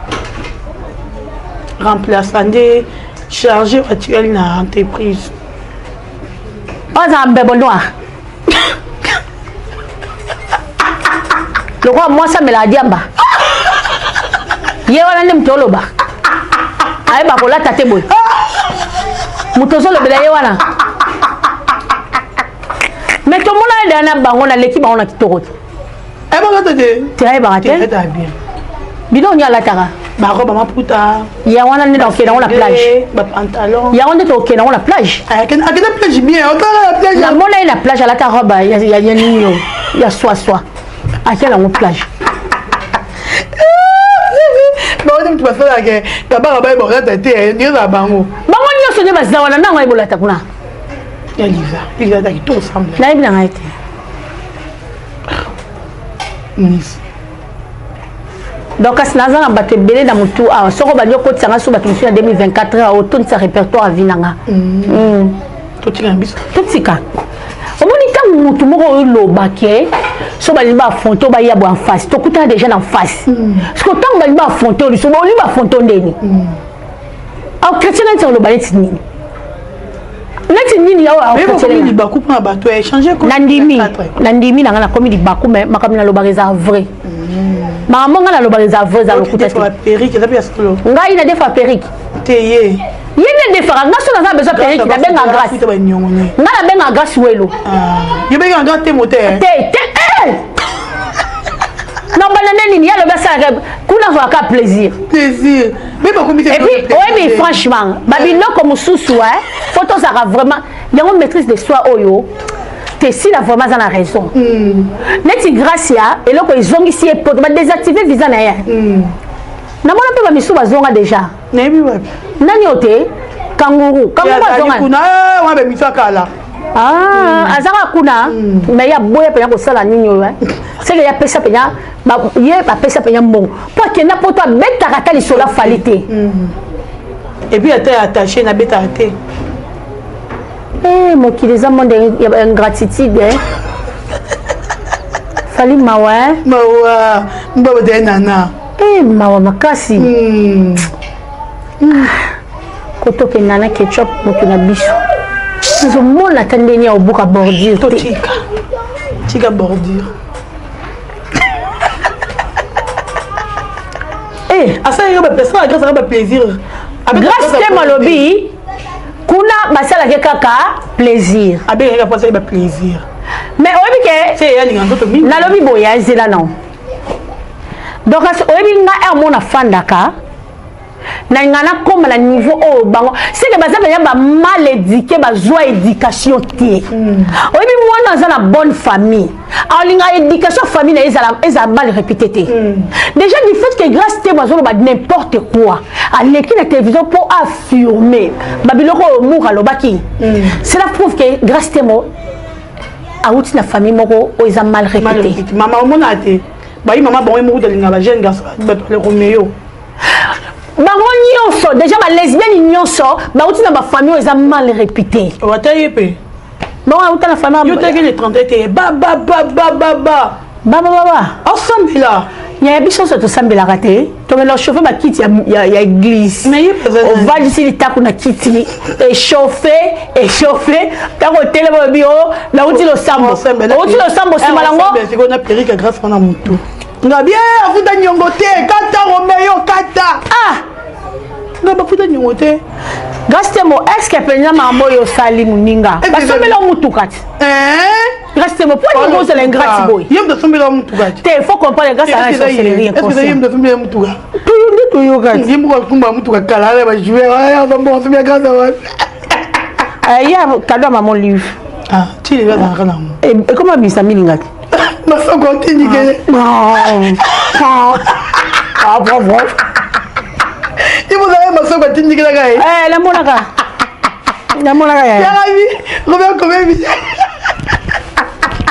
remplaçant nde chargé actuel na entreprise. Oza mbebo noir lokola mwasi amelaka diamba, ye wana nde moto oloba ayeba kolata te boye. Moto ozolobela ye wana, mais tomona ye deya na bango, naleki bango na kitoko te. Ayebaka te. Te, ayebaka te. Biloko nini alataka? Barobe, maputa. Yango wana nde nakokende yango na plage. Bapantalon. Yango nde tokokende yango na plage. Akende plage bien, otala na plage. Namona ye na plage, alata robe ya nini oyo ya swaswa, akende yango plage. Bango nde moto basalaka tabaka, bayeba kolata te, nde ezala bango. Bango nyonso nde baza wana, nango ayebolata kuna. Ya Liza, Liza azalaki to ensemble. Nayebi na ngai te. Nisi. Donc kasi naza na bato ebele na motu awa. Soko bandi okotisa nga so bato mosusu na 2024, otondisa répertoire avi na nga. Totika na biso. Totika. Omoni, ntango motu moko oloba ke so balingi baaffronte, baya bo en face, tokutana déjà na face. Parce que ntango balingi baaffronte liso, olingi baaffronte ndeni aw chrétien neti oloba neti nini, neti nini? Awa libaku mpona bato ya échange. Nandimi, nandimi na ngai, nakomi libaku, mais makambo nalobaka eza vrai. Makambo ngai nalobaka eza vrai, eza lokuta te. Perruque eza mpe ya solo. Ngai na defa perruque? Te, ye. Ye nde defaka nga. So naza besoin perruque, nabenga Grâce. Ngai nabenga Grâce Welo. Yo benga Grâce te, mote. Te, te. Non, bana nde nini, ye alobi asalaka kuna, azwaka plaisir. Plaisir. Et puis oyebi, franchement, babiloko mosusu faut tozalaka vraiment yango, maîtrise de soi oyo te. Sila vraiment aza na raison. Neti Gracia, eloko ezongisi ye poto, badésactive visa na ye. Namona mpe bamisu bazonga déjà. Nayebi wapi? Nani oyo te? Kanguru, kanguru azonga. Kuna wana bamisu akala. Ah, azaka kuna, mais ya boya mpenza kosala nini oyo, seke ya pesa mpenza ye, bapesa mpenza mbongo mpo akenda poto, abetaka ata lisolo afali te. Et puis ata attaché, nabetaka te. Mokili eza monde ya ingratitude. Fali, mawa. Mawa mbaba te, nana. Mawa makasi. Kotokenda na Ketchup, moto na biso nazomona ata ndeni ya obuka bordure te. Totika, tika bordure. Asalaka bapesaka Grâce aka baplaisir. Grâce te, malobi kuna basalaki kaka plaisir. Abengaka po asali baplaisir. Mais oyebi ke nalobi boye, azela nao. Donc oyebi, nga heure mona afandaka na nga, nakóma na niveau oyo bango seke baza mpenza bamal éduqué, bazwa éducation te. Oyebi, mwana aza na bonne famille, alinga éducation famille na ye ezala mal répété te. Déjà du fait que Grâce te bazoloba n'importe quoi, aleki na télévision mpo affirmer babiloko oyo Mour alobaki, cela prouve que Grâce Temo awuti na famille moko oyo eza mal répété. Mama omona te, bayi mama bango moko tolinga bajeune garçon, bato le Romeo. Bango nyonso déjà, balesbienne nyonso bauti na bafamille oyo eza mal réputé. Ata ye mpe. Bango auta na famille. Yo teke le 31 te, ba ba ba ba ba ba. Babababa. Osambela. Yaya, biso nyonso tosambelaka te, tomela chauffe bakiti ya église, ovandisi litaku na kiti, échauffe, échauffe, ntango otelema oyebi o nauti losambo, outi losambo, nsima nango. Sikoyo na perruque ya Grâce wana, motu ngabi afuta niongo te, kata Romeo, kata. Ah. Nga bafuta niongo te. Grâce Temo, est ce que mpenza makambo oyo osali moninga, basombela mutuka ti? Grâce Temo, mpo nini ozala ingrate boye? Ye moto asombela mutuka te. Faut comprendre, grâce à la sorcellerie. Inconscient ye moto asombela mutuka. Nde toyoka. Ye moko akumba mutuka kala ala bajoueur asombela Grâce wapi? Ye cadeau ya mama Olive. Ti lelo azalaka nango. Ekoma bisa milinga te. Masoko otindikele. Bravo. Ye mozalaka masoko atindikelaka ye. Namonaka, namonaka ya. Yarabi Robert Komebi.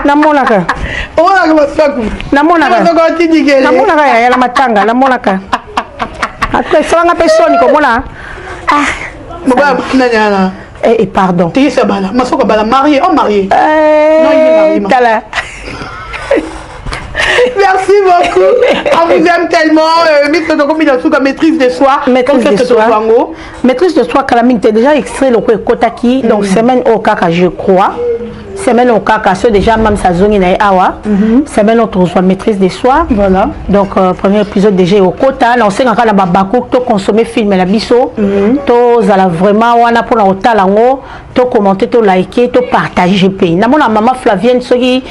Namonaka. Omonaka masoko. Namonaka. Masoko atindikele. Namonaka yaya na matanga, namonaka. Esalanga mpe soni komona. Mobala nani ana? Eh, pardon. Teyisa bala masoko bala marié, oh marié. Non, il est marié. Tala. Merci beaucoup. On vous aime tellement. Miss maîtrise de soi. Maîtrise de soi. Maîtrise de soi, kala mingi déjà extrait le kotaki. Donc semaine au kaka, je crois. Semaine oyo kaka so déjà mamsa azongi na ye awa. Semaine oyo tozwa Maîtrise de soi. Voilà. Donc premier épisode déjà ekokota. Na osengaka na babaku toconsommer film na biso, tozala vraiment wana mpona kotala yango, tocommenter, toliker, topartager. Mpe namona mama Flavienne, soki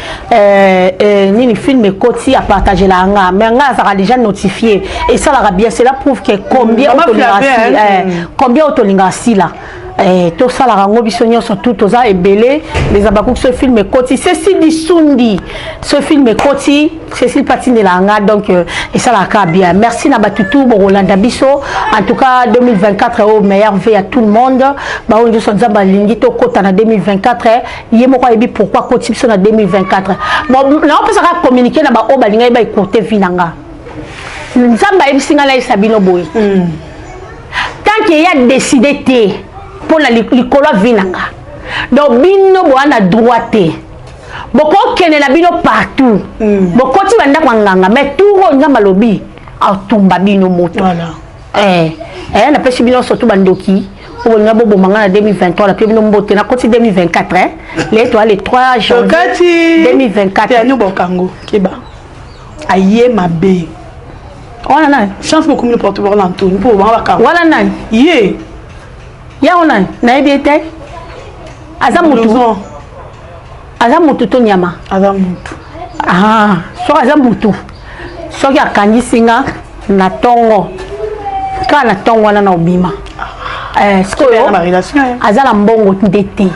nini, film ekoti, apartagela nga, mais nga azalaka déjà notifié. Esalaka bien, cela prouve que combien Mama otolingaka Flavienne, combien otolingaka sila. Tosalaka yango biso nyonso tu, toza ebele, les abakuki. So film ekoti, Cécile Disundi, so film ekoti, Cécile patindelaka nga. Donc esalaka bien. Merci na bato tu bokolanda biso. En tout cas, 2024 oyo, meilleurs vœux à tout le monde. Baoyo nyonso Nzambe alingi tokɔta na 2024, ye moko ayebi pourquoi akoti biso na 2024. Bon, naopesaka communiqué na baoyo balingai baécourter vie na nga. Nzambe ayebisi nga nayebisa bino boye: tant que ya décidé te mpona likolo ya vie na nga, donc bino boya na droit te. Bokokende na bino partout, bokoti bandako ya nganga, mais tour oyo Nzambe alobi atumba bino moto. Napesi bino surtout bandoki oyo bolinga boboma nga na 2023, napesi bino mbote. Nakoti 2024, le toa le 3 janvier Tokati 2024. Te, bokango keba aye mabe. Wana nani? Chance bokomi porte parole Antoni mpo banga bakango. Wana nani? Ye. Yango nani? Nayebi ye te. Aza motu? Blouson. Aza motu to nyama? Aza motu. Ah, soki aza motu, soki akangisi nga na ntongo, kaka na ntongo wana na obima. Sikoyo na barelation. Aza na mbongo nde te.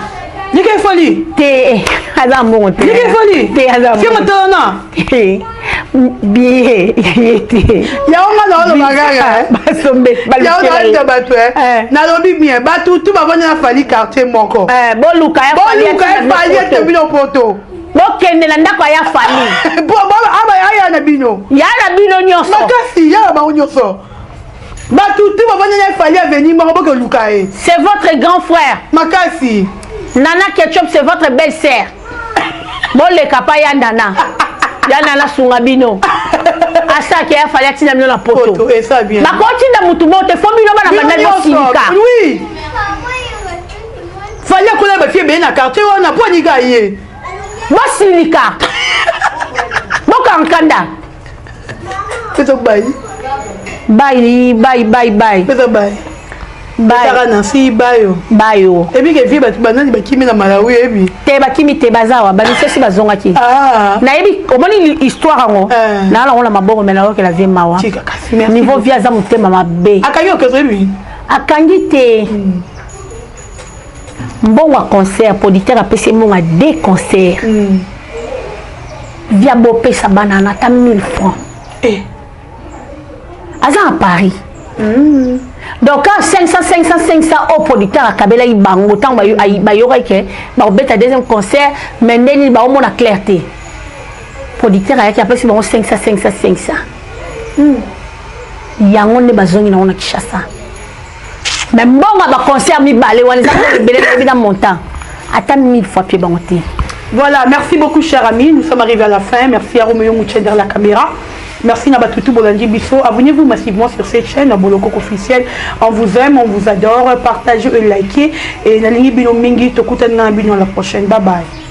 Ndike efoli. Te, aza na mbongo te. Ndike efoli. Te, aza na sie mbongo motona. Te, bie ye te. Yango nga na oloba kaka. Basombe. Yango naolita bato. Eh. Nalobi bien, bato tu bavandi na Fali quartier moko. Boluka ya Fali. Boluka efali ete bino poto. Bokende na ndako ya Fali. Aya na bino. Ya na bino nyonso. Makasi ya na bango nyonso. Bato tu bavandi na Efali avenue moko, bokoluka ye. C'est votre grand frère. Makasi. Nana Ketchup, c'est votre belle sœur. Boleka pa ya Nana, ya Nana sunga bino. Asaki ya Fali atinda bino na poto. Poto esa bien. Bakotinda mutu moko te, fo bino bana bandali bosilika. Oui, Fali akola bafie ebele na quartier wana mpo anika ye. Bosilika, bokankanda. Pesa bai. Bai, bai, bai, bai. Pesa bai. Bai. Pesaka Nansi bayo. Bayo. Ebi ke vie bato banani bakimi na Malawi, ebi. Te, bakimi te, baza awa, bamisusu bazongaki. Ah. Nayebi, omoni histoire yango. Eh. Naa nango na maboko, me nayokela vie mawa. Tika kasi, merci. Niveau vie aza motema mabe. Akangi okezo, ebi. Akangi te. Mbongo ya concert, producteur apesi mbongo ya deux concert. Via bopesa bana na ata 1000 francs. Eh. Aza na Paris. Donc quand 500, 500, 500 au producteur akabelaki bango, ntango bayokaki ke bakobeta deuxième concert, mais nde nini, baomona clair te. Producteur ayaki, apesi bango 500, 500, 500. Yango nde bazongi nango na Kinshasa. Mais mbongo ya baconcert mibale wana eza mbongo ebele, nayebi na montant, ata 1000 fois pie bango te. Voilà, merci beaucoup, chers amis. Nous sommes arrivés à la fin. Merci à Roméo Mouchen derrière la caméra. Merci Nabatutu Bolandi Bisso. Abonnez-vous massivement sur cette chaîne, Boloko officiel. On vous aime, on vous adore. Partagez et likez. Et nalingi bino mingi, tokutana bino à la prochaine. Bye bye.